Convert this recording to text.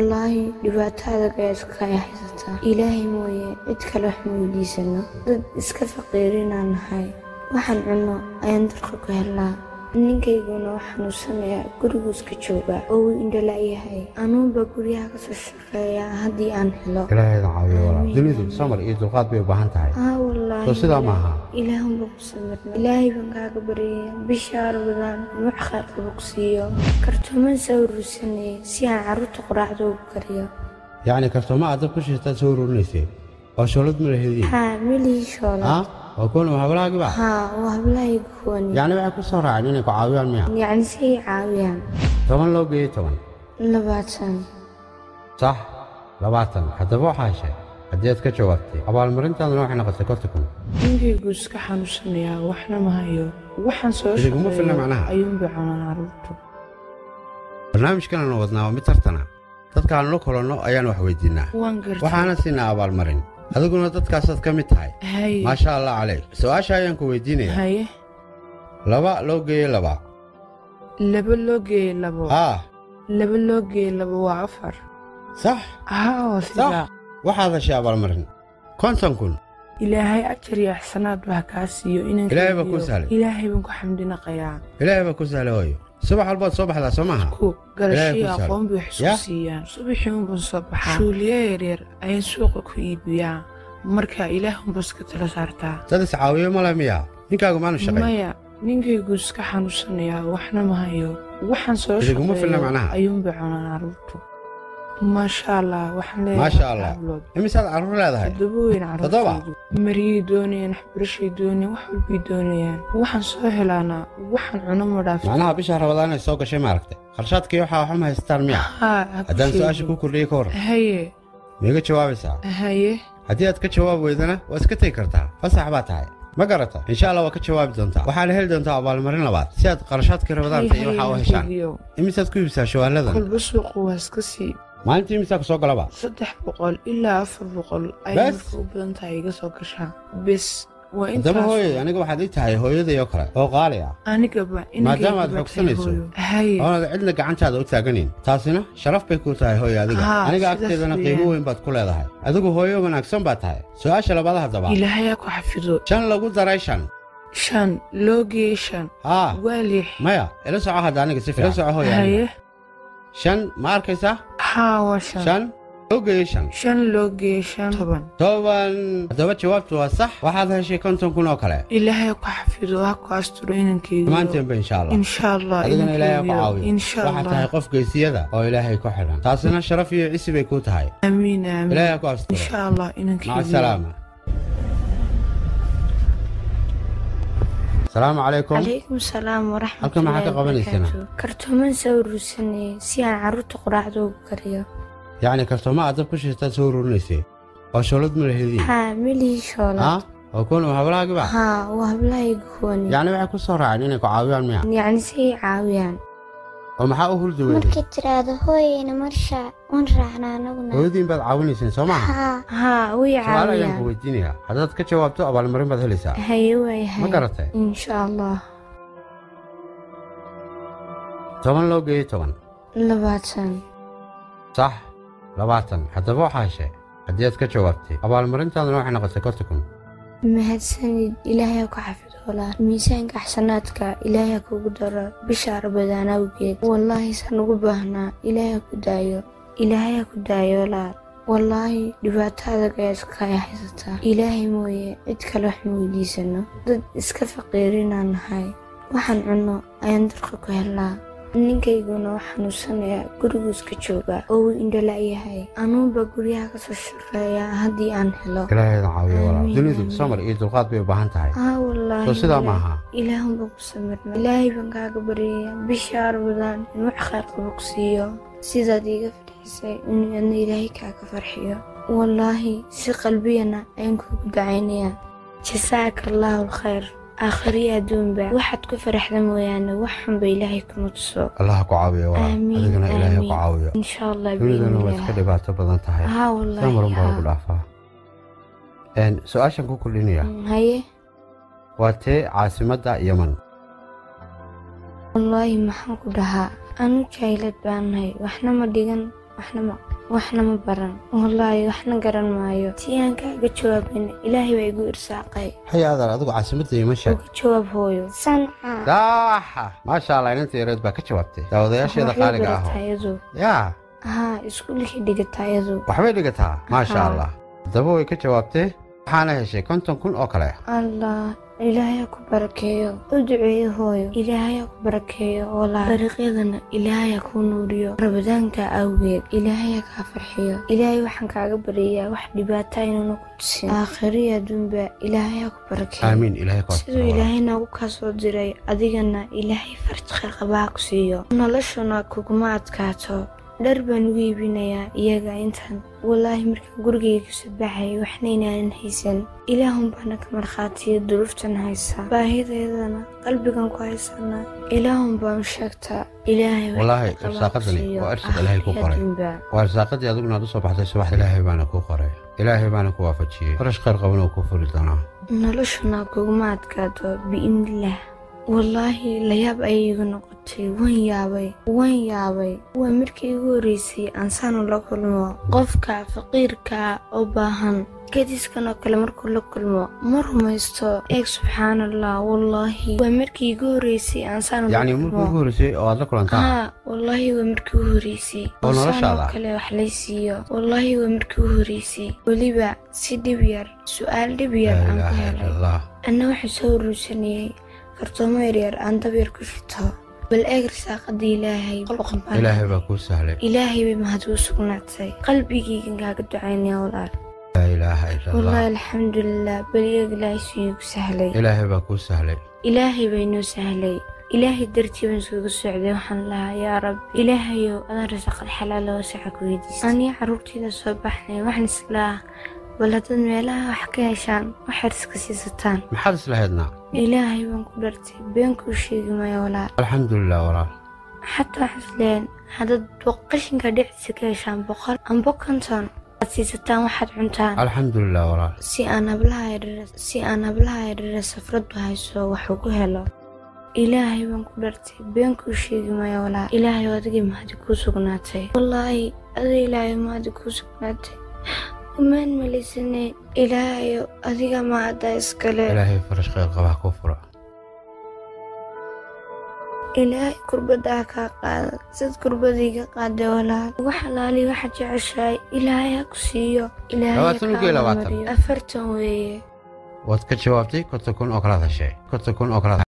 Wallaahi dhibaato adag ayaa iska haysataa. Ilaahay mooye cid kale wax ma weydiisano. Dad iska faqiirinaan nahay. Waxaan cunno ayaan dalka ku helnaa. Ninkayguna waa xanuunsanayaa, guriguu iska joogaa oo wuu indho-la'yahay. Anuunbaa guryaha ka soo shaqeeya haddii aan helo. Ilaahay idin caawiyo walaal. Dunidu samar iyo dulqaad bay u baahan tahay. Haa wallaahi. Soo sidaa maaha. Ilaahunba ku samirna. Ilaahay baan kaaga baryaya bisha Ramadaan wax khayr qabo ku siiyo. Kartooman soo urursanayay si aan carruurta quraacda ugu kariyo. Yacni kartoomo aad dab ku shitaad soo ururinaysay oo shoolad ma lahaydin? Haa, milihii shoolad. Haa, waa kuwan waa hablahaagiba? Haa, waa hablahayga kuwani. Yacni waxay ku soo raaceen inay ku caawiyaan miya? Yacni si ay caawiyaan. 10 loo geeyey 10. 20. Sax, 20. Haddaba waxaa heshay haddii aad ka jawaabtay abaalmarintaaduna waxay noqotay 50,000. Ninkaygu iska xanuunsanayaa, waxna ma hayo. Waxaan soo Idiguma filna shaqeeyo macnaha. ayuunbay cunaan carruurtu. Barnaamijkan aanu wadnaa waa mid tartana. Dadka aanu la kulanno ayaan wax weydiinnaa. Waan gartay. Waxaana siinaa abaalmarin. Adiguna dadkaasaad ka mid tahay. Haye. Maasha Allah caleyk. Su'aasha ayaan ku weydiinayaa. Haye. 2 loo geeyey 2. 2 loo geeyey 2. Haa. 2 loo geeyey 2 waa 4. Sax. Haa, waa Sax. sidaa. Waxaad heshay abaalmarin 50,000. Ilaahay ajar iyo axsanaad baa kaa siiyo Ilaahay baa kuu inankaygiyo. sahlay. Ilaahay baan ku xamdinaqayaa. Ilaahay baa kuu sahlay hooyo. Subax walbaad soo baxdaa soo maaha? Ku Ilaahay garasho kuu iyo sahlay. aqoon bay wax isku Yaa? siiyaan. Subaxii unbaan soo baxaa. Shuuliye yaryar ayaan suuqa ku iibiyaa. Marka ilaahunba iska tala saartaa. Dad is caawiyo ma leh miyaa? Ninkaagu maanu shaqayn? Maya, ninkaygu iska xanuunsanayaa, waxna ma hayo. Waxaan soo Idiguma filna shaqeeyo macnaha. ayuunbay cunaan carruurtu. Maasha Allah, waxaan leeyahay Maasha Allah. hablood. Imisaad carruur leedahay? 7 weyn 7? carruurtaydu. Maryay doonayaan, waxbarashay doonayaan, wax walbay doonayaan. Waxaan soo helaanaa, waxaan cuno ma dhaafto. Macnaha bisha Ramadaan ay soo gashay ma aragtay. Kharashaadkii waxaa waxuma haystaan miya? Haa, ha ku Haddaan su'aasha sheegin. kuu kordhiyey ka warran. Haye. Ma iga jawaabaysaa? Haye. Haddii aad ka jawaab weydana waa iska tegi kartaa. Fasax baa tahay. Ma garata? Insha Allah waa ka jawaabi doontaa. Waxaana heli doontaa abaalmarin labaad si aad qarashaadkii Ramadaanta iyo waxaa u heshaan. Inankaygiyo. Imisaad ku iibsaa shawaaladan? Kolba suuqu waa iska sii. Maalintii imisaa ku soo galaba? 300 ilaa 400 ayay Bes? marka u badan tahay iga soo gashaa. Bes, waa Haddaba intaas. hooyay, aniga waxaad ii tahay hooyaday oo kale oo qaali ah. Anigaba Maadaama aad inankaygu baa tahay xogsanayso hooyo. Haye. oonaad cidna gacantaada u taaganayn, taasina sharaf bay kuu tahay hooyo adiga. Haa, Aniga sidaas agteedana qiimo weeyaan. weyn baad ku leedahay. Adigu hooyo wanaagsan baad tahay. Su'aasha labaad haddaba. Ilaahay ha ku xafido. 5 lagu daray 5. 5 loo geeyey 5. Haa. Waa 6. Maya, ila soco hadda aniga si fiican. Ila soco hooyo aniga. Haye. 5 ma arkaysaa? Haa, waa 5. 5 loo geeyey 5. 5 loo geeyey 5 10. 10. Haddaba jawaabtu waa sax. Waxaad heshay 50,000 oo kale. Ilaahay ha ku xafido, ha ku asturo inankaygiyo. Dhammaanteenba insha Allah. Insha Allah Adigana Ilaahay ha ku inankaygiyo. caawiyo. Insha Waxaad tahay Allah. qof geesiyada oo Ilaahay ku xidhan. Taasina sharaf iyo cisi bay kuu tahay. Amiin amiin. Ilaahay ha ku asturo. Insha Allah Maca inankaygiyo. asalaama. Salaamu calaykum. Calaykum salaam Halkan maxaa ka waraxmatullaahi qabanaysana? wabarakaatuh. Kartooman soo urursanayay si aan carruurta quraacda ugu kariyo. Yacni kartoomo aad dab ku shitaad soo ururinaysay oo shoolad ma lahaydin? Haa, milihii shoolad. Haa, waa kuwan waa hablahaagiba? Haa, waa hablahayga kuwani. Yacni waxay ku soo raaceen inay ku caawiyaan miya? Yacni si ay caawiyaan. Oo maxaa u hurdi weyday? Markay tiraahdo hooyayna marsha waan raacnaa anaguna. Hooyadiin baad caawinayseen soo maaha? Haa. Haa, way Su'aal ayaan ku caawiyaan. weydiinayaa. Haddaad ka jawaabto abaalmarin baad helaysaa. Haye waayahay. Ma garatay? Insha Allah. 10 loo geeyey 10. 20. Sax, 20. Haddaba waxaa heshay haddii aad ka jawaabtay abaalmarintaaduna waxay noqotay 50,000. Mahadsanid, Ilaahay ha ku xafido walaal. Miisaanka axsanaadka Ilaahay ha kugu daro bisha Ramadaan awgeed. Wallaahi saan ugu baahnaa. Ilaahay ha ku daayo. Ilaahay ha ku daayo walaal. Wallaahi dhibaato adag ayaa iska haysataa. Ilaahay mooye cid kale wax ma weydiisano. Dad iska faqiirinaan nahay. Waxaan cunno ayaan dalka ku helnaa. Ninkayguna waa xanuunsanayaa, guriguu iska joogaa oo wuu indho-la'yahay. Anuunbaa guryaha ka soo shaqeeya haddii aan helo. Ilaahay idin caawiyo walaal. Amiin, Dunidu amiin. samar iyo dulqaad bay u baahan tahay. Haa wallaahi. Soo sidaa maaha. Ilaahunba ku samirna. Ilaahay baan kaaga baryaya bisha Ramadaan in wax khayr qabo ku siiyo. Sidaad iiga farxisay inuu adna Ilaahay kaaga farxiyo. Wallaahi si qalbiyana ayaan kuugu ducaynayaa. Jazaaka Allahu alkhayr. Aakhiriya adduunba waxaad ku faraxda mooyaane wax xunba Ilaahay kuma tuso. Allah ha ku caawiyo walaal. Aamiin, Adigana Ilaahay ha ku aamiin. caawiyo. Insha Allah Duniduna waa iska biidnillah. dhibaato badan tahay. Haa wallaahi. Samarun baa lagu Haa. dhaafaa. Su'aashan ku kordhinaya. Haye. Waa tee caasimadda Yemen? Wallaahi maxaan ku dhahaa? Anu jaahilad baan nahay, waxna ma dhigan, Waxna ma baran, wallaahi waxna garan maayo. Si aan kaaga jawaabin, ilaahay baa igu irsaaqay. Haya adeer, adigu caasimadda ima sheeg. Uga jawaab hooyo. Sanca. Saaxa, maasha Allah, inanta yareed baa ka jawaabtay. Daawadayaasheeda Waxbay qaaliga aho. barataa iyadu. Yaa? Haa, iskuulkay dhigataa iyadu. Waxbay dhigataa, maasha Haa. Allah. Haddaba way ka jawaabtay, waxaana heshay 50,000 oo kale. Allah, ilaahay ha ku barakeeyo. U duceeyo hooyo. Ilaahay ha ku barakeeyo walaal. Dariiqyadana ilaahay ha kuu nuuriyo. Rabadaanka awgeed ilaahay ha kaa farxiyo. Ilaahay waxaan kaaga baryayaa wax dhibaata inuuna ku tusin. Aakhiriya adduunba ilaahay ha ku barakeeyo. Aamiin, ilaahay ku Siduu ilaahay noogu kaa soo diray, adigana ilaahay farj khayr qaba ha ku siiyo. Noloshuna kuguma adkaato. Dhar baan ugu iibinayaa iyaga intan. Wallaahi markaan gurigayga kasoo baxayay waxna inaanan haysan. Ilaahun baana ka markhaatiya duruuftan haysa. Baahideedana qalbigan ku haysanaa. Ilaahun baan u sheegtaa. Ilaahay wax Wallaahi khayr qaba ha ku irsaaqadani siiyo. waa irsaaq ilaahay ku Aakhiriya qoray. adduunba. Waa irsaaqadii adiguna aad u soo baxday subax, ilaahay baana kuu qoray, ilaahay baana ku waafajiyey, farash khayr qabana uu kuu furi doonaa. Noloshuna kuguma adkaato biidnillaah. Wallaahi layaab ayay igu noqotay. Waan yaabay, waan yaabay. Waa markii igu horreysay aan saan ula kulmo qofka faqiirka oo baahan. Kadiskan oo kale markuu la kulmo ma rumaysto. Eeg, subxaan Allah, wallaahi waa markii igu horreysay aan saan ula Yacni markii ugu kulmo. horreysay oo aad la kulantaa? Haa, wallaahi waa markii ugu horreysay Oo oo saan oo noloshaada? kale wax lay siiyo. Wallaahi waa markii ugu horreysay, weliba si dhib yar, su'aal dhib yar Laa aan ku ilaaha ila helay. Allah. Anna waxaan soo uruursanayay kartoomo yaryar aan dab yar ku shito. Bal eeg risaaqada ilaahay, qolqon baan. Ilaahay baa kuu sahlay. Ilaahay bay mahad ugu sugnaatay. Qalbigaygan kaaga ducaynaya walaal. Laa ilaaha ila Allah. Wallaahi alxamdulilah. Bal eeg, ilaahay suu iigu sahlay. Ilaahay baa kuu sahlay. Ilaahay baa inoo sahlay. Ilaahay dartii baan iskugu socday. Waxaan lahaa, yaa rab, ilaahayow adaan risaaqad xalaal oo wasaca ku weydiistay. Aniga carruurtayda soo baxnay, waxaan islahaa bal haddaad meelaha wax ka heshaan, waxaad iska siisataan. Maxaad islahaydnaa? Ilaahay baan ku dhartay, been kuu sheegi maayo walaal. Alxamdulilah walaal. Xataa waxaan isleeyahay haddaad qashinka dhexdiisa ka heshaan 100 amba 50 aad siisataan, waxaad cuntaan. Alxamdulilah walaal. Si aan hablaha yaryar safradu hayso wax ugu helo. Ilaahay baan ku dhartay, been kuu sheegi maayo walaal. Ilaahay adigay mahadi kuu sugnaatay. Wallaahi adiga ilaahay mahadi kuu sugnaatay. Umaan malaysanay. Ilaahayo adiga mahadda iskale. Ilaahay farash khayr qaba ha kuu furo. Ilaahay kurbada ha kaa qaada sad kurbadayga qaaday walaal. Ugu xalaali waxaad jeceshahay ilaahay ha ku siiyo. Ilaahay ha 20 kaa iyo 20. abaalmariyo. 40 weeye. Waad ka jawaabtay, 50,000 oo kalaad heshay, 50,000 oo kalaad.